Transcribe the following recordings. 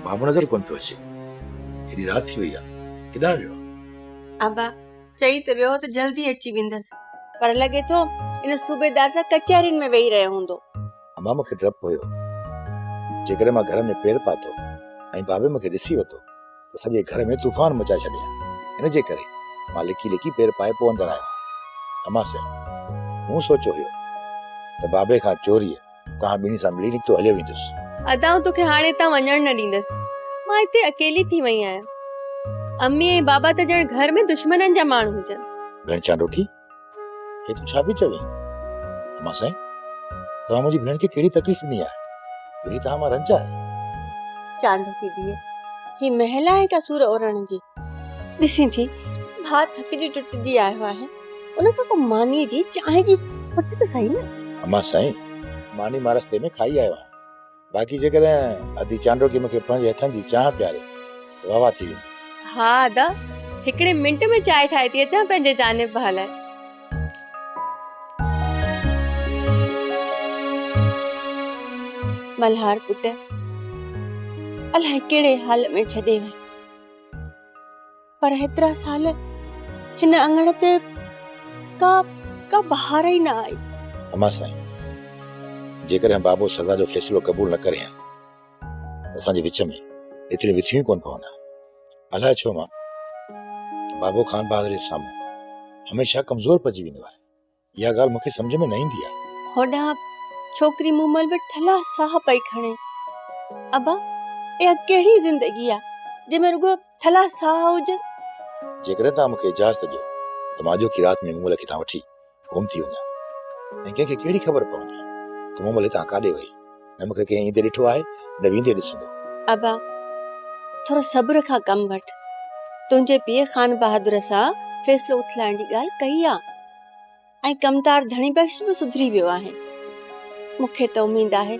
بابو نظر ڪونه پيو اچي. هيڏي رات ٿي وئي آ، ڪيڏانهن ويو آ؟ ابا، چئي ته ويو هو ته جلدي اچي ويندس، پر لڳي ٿو ان صوبيدار سان ڪچهرين ۾ ويهي رهيو هوندو. اما مون کي ڊپ هيو، جيڪڏهن مان گهر ۾ پير پاتو ۽ بابي مون کي ڏسي ورتو ته سڄي گهر ۾ طوفان مچائي ڇڏي ها. ان جي ڪري مان لڪي لڪي پير پائي پوء اندر آيو آهيان. اما سائين، مون سوچيو هيو ته بابي کان چوريء توهان ٻنهي سان ملي نڪتو هليو ويندس. ادا آئون توکي هاڻي هتان وڃڻ نه ڏيندس. مان هتي اڪيلي ٿي وئي آهيان. امي ۽ بابا ته ڄڻ گهر ۾ دشمنن جا ماڻهو هجن. ڀيڻ چانڊوڪي، هي تون ڇا پئي چوين؟ امان سائين، توهان منهنجي ڀيڻ کي ڪهڙي تڪليف ڏني آهي جو هي توهان مان رنج آهي؟ چانڊوڪي ڌيء، هي مهل آهي ڪا سور اورڻ جي؟ ڏسين ٿي، ڀاء ٿڪجي ٽٽجي آيو آهي. ان کان ڪو مانيء جي چانهه جي پڇ ته سهي نه. امان سائين، ماني مان رستي ۾ کائي آيو آهيان. باقي جيڪڏهن ادي چانڊوڪي مون کي پنهنجي هٿن جي چانهه پياري ته واهه واهه ٿي ويندي. ها ادا، هڪڙي منٽ ۾ چانهه ٺاهي ٿي اچان پنهنجي جانب ڀاء لاء. ملهار پٽ، الائي ڪهڙي حال ۾ ڇڏي وئين. پر هيترا سال هن اڱڻ تي ڪا ڪا بهار ئي نه آئي. امان سائين، جيڪڏهن بابو سزا جو فيصلو قبول نه ڪري ها ته اسان جي وچ ۾ ايتريون وٿيون ئي ڪونه پون ها. الائي ڇو مان بابو خان بهادر جي سامهون هميشه ڪمزور پئجي ويندو آهي. اها ڳالهه مون کي سمجهه ۾ نه ايندي آهي. هوڏانهن ڇوڪري مومل به ٺلها ساهه پئي کڻي. ابا، اها ڪهڙي زندگي آ، جنهن ۾ رڳو ٺلها ساهه هجن. جيڪڏهن توهان مون کي اجازت ڏيو ته مان اڄوڪي رات ۾ مومل کي هتان وٺي گم ٿي وڃان ۽ ڪنهن کي ڪهڙي خبر پوندي ته مومل هتان ڪاڏي وئي. نه مون کي ڪنهن ايندي ڏٺو آهي نه ويندي ڏسندو. ابا، ٿورو صبر کان ڪم وٺ. تنهنجي پيء خان بهادر سان فيصلو اٿلائڻ جي ڳالهه ڪئي آ ۽ ڪمدار ڌڻي بخش به سڌري ويو آهي. مون کي ته اميد آهي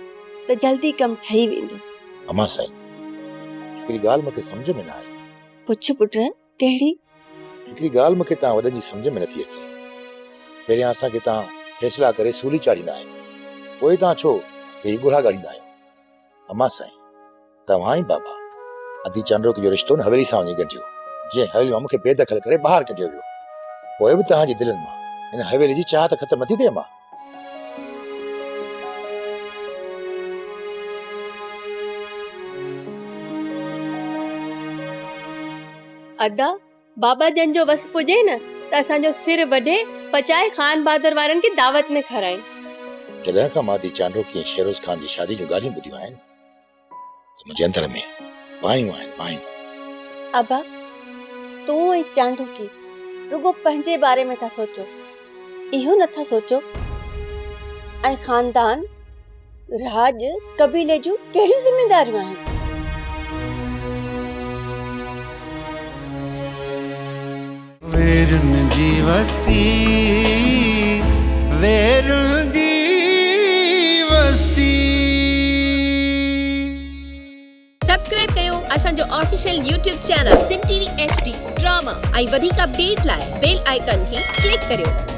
ته جلدي ڪم ٺهي ويندو. امان سائين، هڪڙي ڳالهه مون کي سمجهه ۾ نه آئي. پڇ پٽ، ڪهڙي؟ هڪڙي ڳالهه مون کي توهان وڏن جي سمجهه ۾ نٿي اچي. پهريان اسان کي توهان فيصلا ڪري سولي چاڙهيندا آهيو، پوء توهان ڇو ويهي ڳوڙها ڳاڙيندا آهيو؟ امان سائين، توهان ئي بابا ادي چانڊوڪي جو رشتو نه حويلي سان وڃي ڳنڍيو، جنهن حويلي مان مون کي بي دخل ڪري ٻاهر ڪڍيو ويو. پوء به توهان جي دلين مان هن حويلي جي چاهت ختم نٿي ٿئي امان. ادا، بابا جن جو وس پڄي نه ته اسان جو سر وڍي پچائي خان بهادر وارن کي دعوت ۾ کارائين. جڏهن کان مادي چانڊوڪي ۽ شيروز خان جي شادي جون ڳالهيون ٻڌيون آهن ته منهنجي اندر ۾ باهيون آهن باهيون. ابا، تون ۽ چانڊوڪي رڳو پنهنجي باري ۾ ٿا سوچو، اهو نه ٿا سوچو ۽ خاندان، راڄ، قبيلي جون ڪهڙيون ذميداريون آهن؟ ويرن جي وستي، ويرن جي وستي. سبسڪرائب ڪيو اسان جو official YouTube channel Sindh T V H D drama ۽ وڌيڪ اپڊيٽ لاء بيل آئيڪان کي ڪلڪ ڪريو.